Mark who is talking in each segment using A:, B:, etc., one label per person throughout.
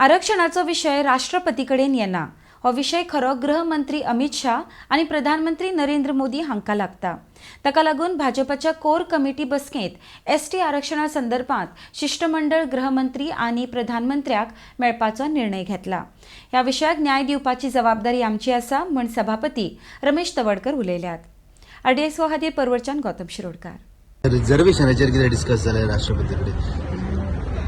A: आरक्षणाचो विशय राष्ट्रपती कडेन येना. हो विशय खरो गृहमंत्री अमित शाह आनी प्रधानमंत्री नरेंद्र मोदी हांकां लागता. ताका लागून भाजपाच्या कोर कमिटी बसकेंत एसटी आरक्षणा संदर्भात शिश्टमंडळ गृहमंत्री आनी प्रधानमंत्र्याक मेळपाचो निर्णय घेतला. ह्या विशयाक न्याय दिवपाची जबाबदारी आमची आसा म्हूण सभापती रमेश तवडकर उलयल्यात. आरडीएस खातीर परवरच्यान गौतम शिरोडकार.
B: रिझर्वेशनाचेर कितें डिस्कस जालें राष्ट्रपती कडेन?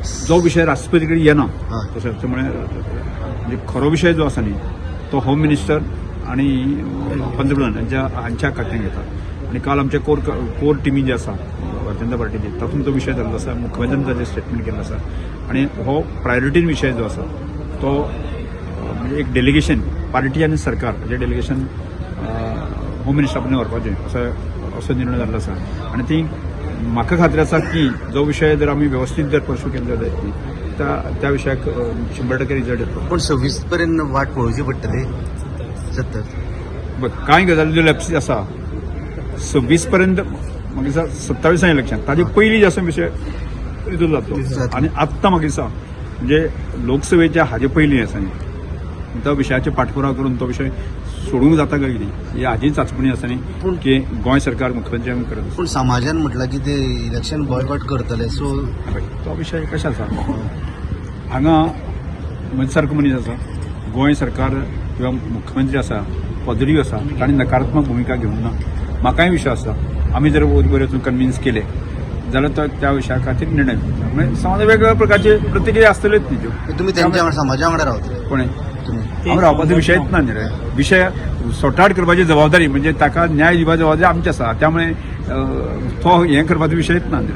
C: जो विशय राष्ट्रपती कडेन येना
B: हय.
C: तशें म्हणजे खरो विशय जो आसा न्ही, तो होम मिनिस्टर आणि पंतप्रधान हांच्या खात्यान घेता. आनी काल आमच्या कोर कोर टिमी जी आसा भारतीय जनता पार्टीची, तातूंत तो विशय जाल्लो आसा. मुख्यमंत्र्यान ताजेर स्टेटमेंट केल्लो आसा आनी हो प्रायोरिटीन विशय जो आसा तो म्हणजे एक डेलिगेशन, पार्टी आनी सरकार हेजें डेलिगेशन होम मिनिस्टर पर्यंत व्हरपाचें असो निर्णय जाल्लो आसा. आनी ती म्हाका खात्री आसा की जो विशय जर आमी वेवस्थीत जर परस्यू केल्लो जायत न्ही, त्या विशयाक 100% रिजल्ट येतलो.
B: पूण 26 पर्यंत वाट पळोवची पडटली, 70.
C: बघ, कांय गजाली ज्यो लॅप्सी आसा 26 पर्यंत, म्हाका दिसता 27 इलेक्शन, ताजे पयलीं जे आसा विशय रिजोल्व जातलो.
B: जातलो.
C: आनी आत्तां म्हाका दिसता म्हणजे लोकसभेच्या हाजे पयलीं आसा न्ही, त्या विशयाचे पाठपुरावा करून तो विशय सोडूंक जाता काय कितें ही हाजी चांचपणी आसा न्ही की गोंय सरकार, मुख्यमंत्री आमी करत आसा.
B: पूण समाजान म्हटलां की ते इलेक्शन बॉयकॉट करतले, सो
C: पळय, तो विशय कशें आसा, हांगा म्हजे सारको मनीस आसा, गोंय सरकार किंवा मुख्यमंत्री आसा, पदरी आसा, तांणी नकारात्मक भुमिका घेवंक ना. म्हाकाय विश्वास आसा, आमी जर बरे वचून कन्विन्स केले जाल्यार तो त्या विशया खातीर निर्णय घेतलो. म्हणजे समाजात वेगवेगळ्या प्रकारचे प्रतिक्रिया आसतल्योच न्ही त्यो.
B: तुमी तेंच्या वांगडा, समाजा वांगडा रावतले?
C: कोणें?
B: तुमी.
C: हांव रावपाचो विशयच ना न्ही रे. विशय सोर्ट आवट करपाची जबाबदारी, म्हणजे ताका न्याय दिवपाची जबाबदारी आमची आसा. त्यामुळे तो हें करपाचो विशयच ना न्ही रे.